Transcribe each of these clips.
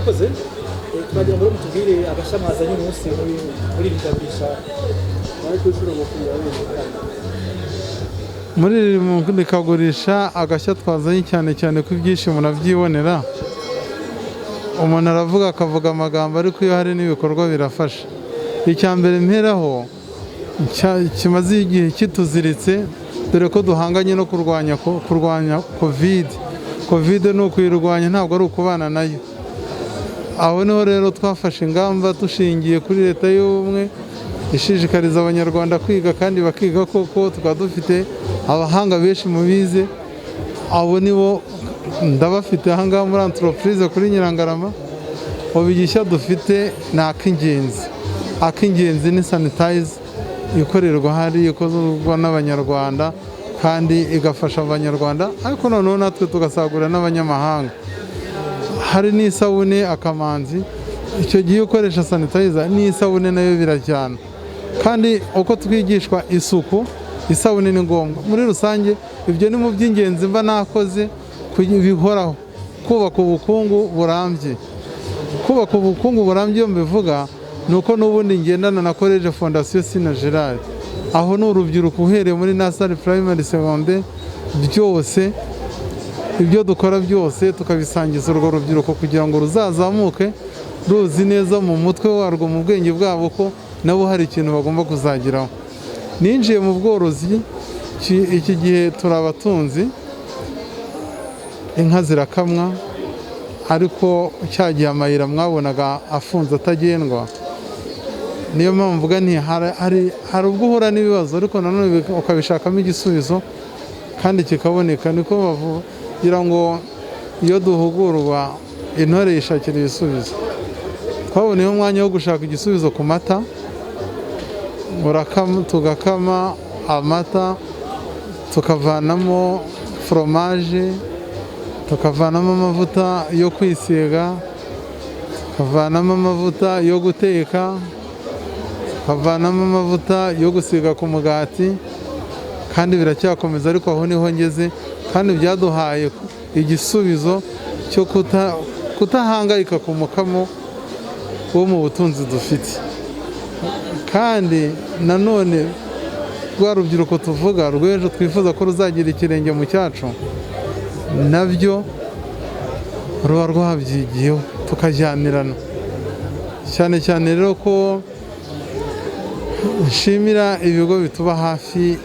Murakoze. Twagira ngo rero mutubwire agashya mwazanye uyu munsi muri iri murikagurisha. Bari ku nshuro 20. Muri iri murikagurisha, agashya twazanye, cyane cyane ko ibyinshi munabyibonera, umuntu aravuga akavuga amagambo, ariko iyo hari n'ibikorwa birafasha. Icya mbere mperaho kimaze igihe kituziritse, dore ko duhanganye no kurwanya COVID. COVID ni ukuyirwanya, ntabwo ari ukubana nayo. Aho niho rero twafashe ingamba dushingiye kuri Leta y'Ubumwe ishishikariza Abanyarwanda kwiga kandi bakiga koko. Tukaba dufite abahanga benshi mu bize, abo nibo ndabafite aha ngaha muri entreprise kuri Nyirangarama. Ubu igishya dufite ni ak'ingenzi. Ak'ingenzi ni sanitizer ikorerwa hari, ikorwa n'Abanyarwanda kandi igafasha Abanyarwanda, ariko noneho natwe tugasagurira n'abanyamahanga. Hari n'isabune Akamanzi. Icyo gihe ukoresha sanitizer n'isabune nayo birajyana, kandi uko twigishwa isuku, isabune ni ngombwa muri rusange. Ibyo ni mu by'ingenzi mba nakoze bihoraho, kubaka ubukungu burambye. Kubaka ubukungu burambye, iyo mbivuga, ni uko n'ubundi ngendana na College Fondation Sina Gerard. Aho ni urubyiruko uhereye muri nursery, primary, secondaire, byose ibyo dukora byose tukabisangiza urwo rubyiruko kugira ngo ruzazamuke ruzi neza mu mutwe warwo, mu bwenge bwabo, ko nabo hari ikintu bagomba kuzageraho. Ninjiye mu bworozi. Iki gihe turi abatunzi, inka zirakamwa, ariko cya gihe amayira mwabonaga afunze atagendwa. Niyo mpamvu mvuga nti hari ubwo uhura n'ibibazo, ariko nanone ukabishakamo igisubizo kandi kikaboneka. Niko bavugira ngo iyo duhugurwa, intore yishakira ibisubizo. Twaboneyeho umwanya wo gushaka igisubizo ku mata. Tugakama amata, tukavanamo foromaje, tukavanamo amavuta yo kwisiga, tukavanamo amavuta yo guteka, tukavanamo amavuta yo gusiga ku mugati, kandi biracyakomeza. Ariko aho niho ngeze, kandi byaduhaye igisubizo cyo kutahangayika ku mukamo wo mu butunzi dufite. Kandi nanone rwa rubyiruko tuvuga rw'ejo twifuza ko ruzagira ikirenge mu cyacu, nabyo ruba rwabyigiyeho, tukajyanirana. Cyane cyane rero ko nshimira ibigo bituba hafi,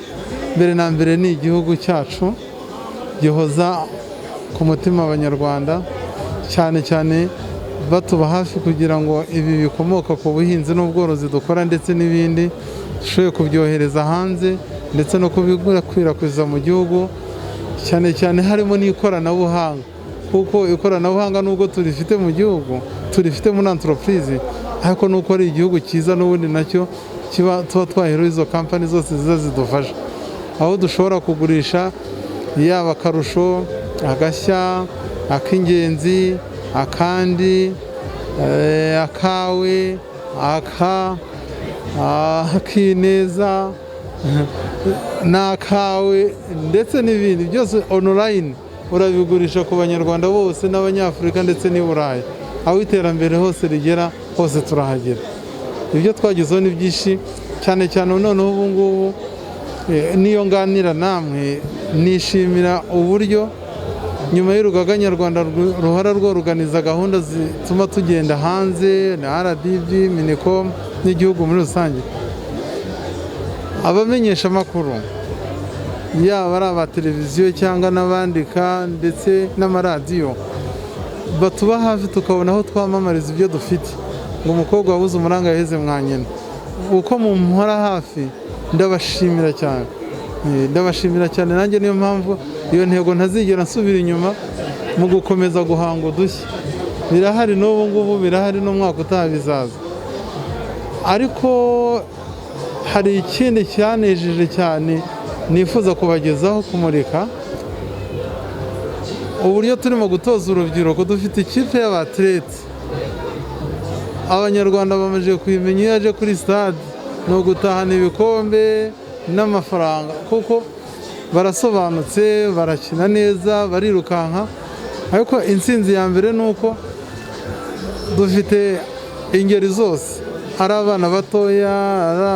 mbere na mbere ni igihugu cyacu gihoza ku mutima Abanyarwanda, cyane cyane batuba hafi kugira ngo ibi bikomoka ku buhinzi n'ubworozi dukora ndetse n'ibindi dushoboye kubyohereza hanze ndetse no kubikwirakwiza mu gihugu, cyane cyane harimo n'ikoranabuhanga, kuko ikoranabuhanga nubwo turifite mu gihugu, turifite muri entreprise, ariko nuko ari igihugu cyiza n'ubundi nacyo kiba tuba twaheraho izo kampani zose ziza zidufasha, aho dushobora kugurisha yaba Akarusho, Agashya, Ak'ingenzi, Akandi, Akawe, aka Akineza n'Akawe ndetse n'ibindi byose online, urabigurisha ku Banyarwanda bose n'Abanyafurika ndetse n'i Burayi. Aho iterambere hose rigera hose turahagera. Ibyo twagezeho ni byinshi cyane cyane. Noneho ubu ngubu niyo nganira namwe, nishimira uburyo nyuma y'Urugaga Nyarwanda ruhora rworganiza gahunda zituma tugenda hanze na RDB, MINICOM n'igihugu muri rusange, abamenyeshamakuru, yaba ari aba televiziyo cyangwa n'abandika ndetse n'amaradiyo, batuba hafi, tukabona aho twamamariza ibyo dufite. Ngo umukobwa wabuze umuranga yaheze mwa nyina. Uko mumpora hafi ndabashimira cyane. Ndabashimira cyane nanjye. Niyo mpamvu iyo ntego ntazigera nsubira inyuma mu gukomeza guhanga udushya. Birahari n'ubu ngubu, birahari n'umwaka utaha bizaza. Ariko hari ikindi cyanejeje cyane nifuza kubagezaho, kumurika uburyo turimo gutoza urubyiruko. Dufite ikipe y'abatirete, Abanyarwanda bamaze kuyimenya. Iyo yaje kuri stade ni ugutahana ibikombe n'amafaranga, kuko barasobanutse, barakina neza, barirukanka. Ariko intsinzi ya mbere ni uko Dufite ingeri zose, ari abana batoya, ari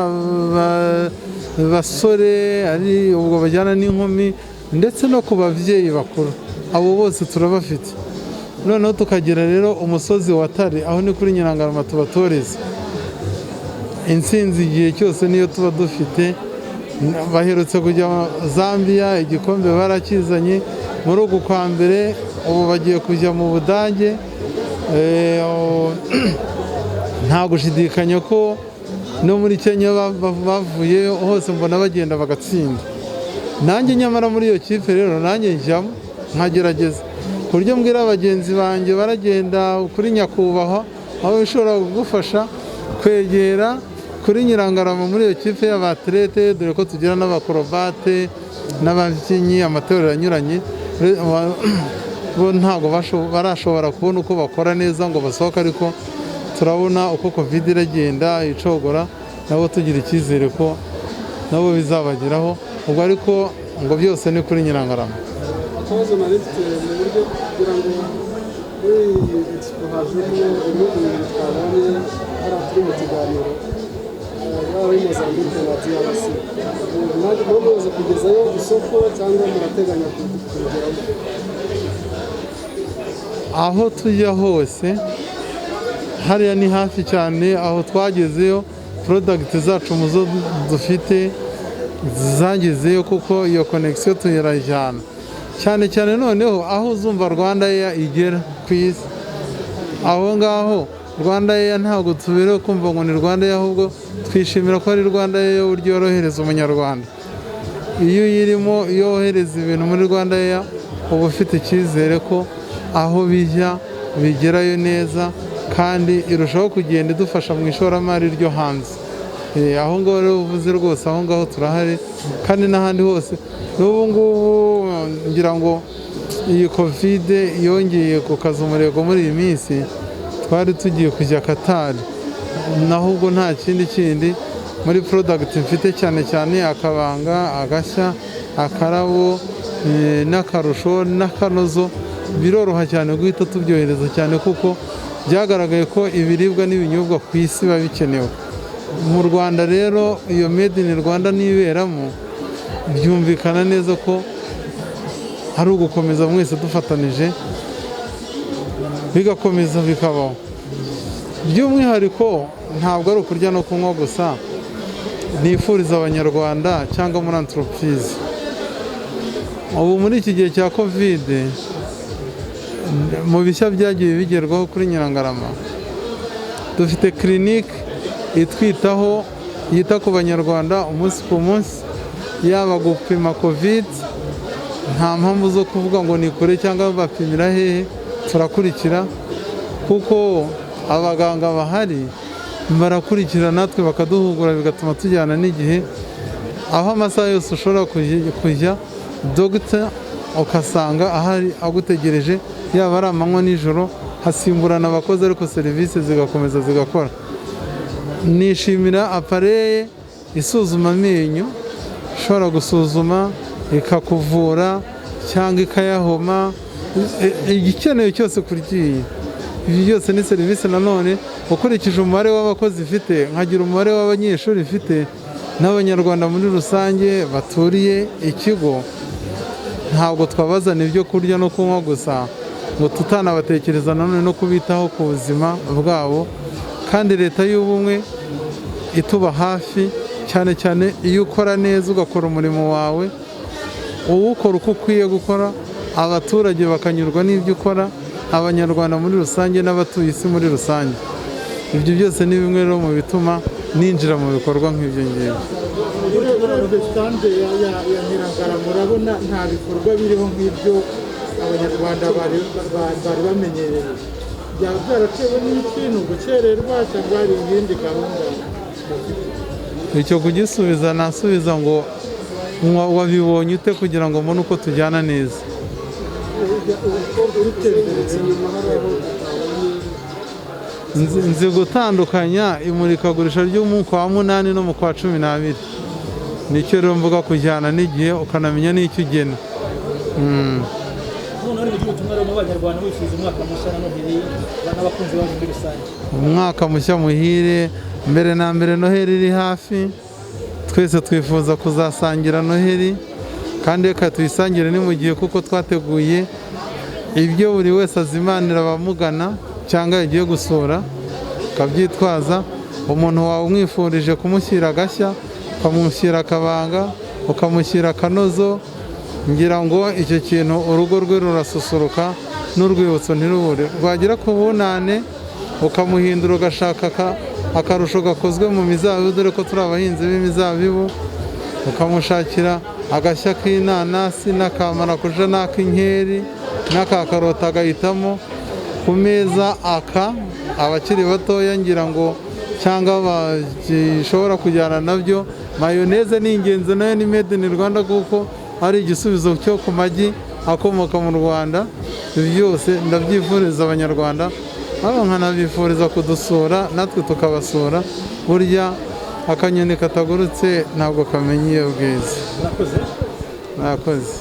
abasore, ari ubwo bajyana n'inkumi, ndetse no ku babyeyi bakuru, abo bose turabafite. Noneho tukagira rero umusozi wa Tare, aho ni kuri Nyirangarama tubatoreza intsinzi igihe cyose niyo tuba dufite. Baherutse kujya Zambia, igikombe barakizanye muri uku kwa mbere, ubu bagiye kujya mu Budage. Nta gushidikanya ko no muri Kenya bavuye hose mbona bagenda bagatsinda. Nanjye nyamara muri iyo kipe rero nanjye njyamo nkagerageza, ku buryo mbwira bagenzi banjye baragenda kuri nyakubahwa, aho bishobora kugufasha kwegera kuri Nyirangarama muri iyo kipe y'abaterete, dore ko tugira n'abakorobate n'ababyinnyi, amatorero anyuranye. Bo ntabwo barashobora kubona uko bakora neza ngo basohoke, ariko turabona uko Covid iragenda icogora, nabo tugira icyizere ko nabo bizabageraho. Ubwo ariko ngo byose ni kuri Nyirangarama. Akabazo nari mfite mu buryo kugira ngo muri iyi expo hajemo ibihugu bibiri twabonye hariya turi mu kiganiro, yaba ari Mozambique na DRC, muba mumaze kugezayo isoko cyangwa murateganya kugeramo? Aho tujya hose hariya ni hafi cyane, aho twagezeyo product zacu mu zo dufite zagezeyo, kuko iyo connection tuyirajyana cyane cyane. Noneho aho uzumva Rwanda Air igera ku isi, aho ngaho Rwanda Air ntabwo tuberewe kumva ngo ni Rwanda Air, ahubwo twishimira ko ari Rwanda Air uburyo yorohereza umunyarwanda. Iyo uyirimo, iyo wohereza ibintu muri Rwanda Air, uba ufite icyizere ko aho bijya bigerayo neza, kandi irushaho kugenda idufasha mu ishoramari ryo hanze. Aho ngaho rero uvuze rwose, aho ngaho turahari kandi n'ahandi hose. N'ubu ngubu ngira ngo iyi Covid yongeye gukaza umurego muri iyi minsi, twari tugiye kujya Katari, naho ubwo nta kindi kindi muri product mfite cyane cyane akabanga, agashya, akarabo, n'akarusho n'akanozo, biroroha cyane guhita tubyohereza cyane, kuko byagaragaye ko ibiribwa n'ibinyobwa ku isi biba bikenewe. Mu Rwanda rero iyo made in Rwanda niberamo, byumvikana neza ko ari ugukomeza mwese dufatanije, bigakomeza bikabaho. By'umwihariko ntabwo ari ukurya no kunywa gusa nifuriza abanyarwanda cyangwa muri entreprise. Ubu muri iki gihe cya Covid, mu bishya byagiye bigerwaho kuri Nyirangarama, dufite clinique itwitaho, yita ku banyarwanda umunsi ku munsi, yaba gupima Covid, nta mpamvu zo kuvuga ngo ni kure cyangwa bapimira hehe, turakurikira kuko abaganga bahari barakurikira, natwe bakaduhugura, bigatuma tujyana n'igihe, aho amasaha yose ushobora kujya dogita ugasanga ahari agutegereje, yaba ari amanywa nijoro, hasimburana abakozi ariko serivisi zigakomeza zigakora. Nishimira appareil isuzuma amenyo, ishobora gusuzuma ikakuvura cyangwa ikayahoma, igikenewe cyose ku ryinyo. Ibi byose ni serivisi nanone ukurikije umubare w'abakozi ifite, nkagira umubare w'abanyeshuri ifite n'abanyarwanda muri rusange baturiye ikigo, ntabwo twabazana ibyo kurya no kunywa gusa ngo tutanabatekereza nanone no kubitaho ku buzima bwabo. Kandi leta y'ubumwe ituba hafi cyane cyane iyo ukora neza, ugakora umurimo wawe, uwukora uko ukwiye gukora, abaturage bakanyurwa n'ibyo ukora, abanyarwanda muri rusange n'abatuye isi muri rusange. Ibyo byose ni bimwe rero mu bituma ninjira mu bikorwa nk'ibyo ngibyo. Urebye stand ya Nyirangarama, urabona nta bikorwa biriho nk'ibyo abanyarwanda bari bamenyereye. Byaba byaratewe n'iki? Ni ugukererwa cyangwa hari iyindi gahunda? Icyo kugisubiza nasubiza ngo wabibonye ute kugira ngo mbone uko tujyana neza. Nzi gutandukanya imurikagurisha ryo mu kwa 8 no mu kwa 12. Nicyo rero mvuga kujyana n'igihe, ukanamenya n'icyo ugena. Noneho ni ubutumwa rero mu Banyarwanda wifuza umwaka mushya na Noheli n'abakunzi banyu muri rusange. Umwaka mushya muhire. Mbere na mbere, Noheli iri hafi, twese twifuza kuzasangira Noheli, kandi reka tuyisangire ni mu gihe, kuko twateguye ibyo buri wese azimanira abamugana cyangwa yagiye gusura akabyitwaza. Umuntu wawe umwifurije kumushyira agashya, ukamushyira akabanga, ukamushyira akanozo, ngira ngo icyo kintu urugo rwe rurasusuruka n'urwibutso ntirubure. Rwagera ku bunane ukamuhindura, ugashaka akarusho gakozwe mu mizabibu, dore ko turi abahinzi b'imizabibu, ukamushakira agashya k'inanasi n'akamarakuja n'ak'inkeri n'aka karoti, agahitamo ku meza. Aka abakiri batoya ngira ngo cyangwa bashobora kujyana nabyo. Mayoneze ni ingenzi, nayo ni made in Rwanda, kuko ari igisubizo cyo ku magi akomoka mu Rwanda. Ibi byose ndabyifuriza Abanyarwanda, ariko nkanabifuriza kudusura natwe tukabasura. Burya akanyoni katagurutse ntabwo kamenya iyo bweze. Murakoze. Murakoze.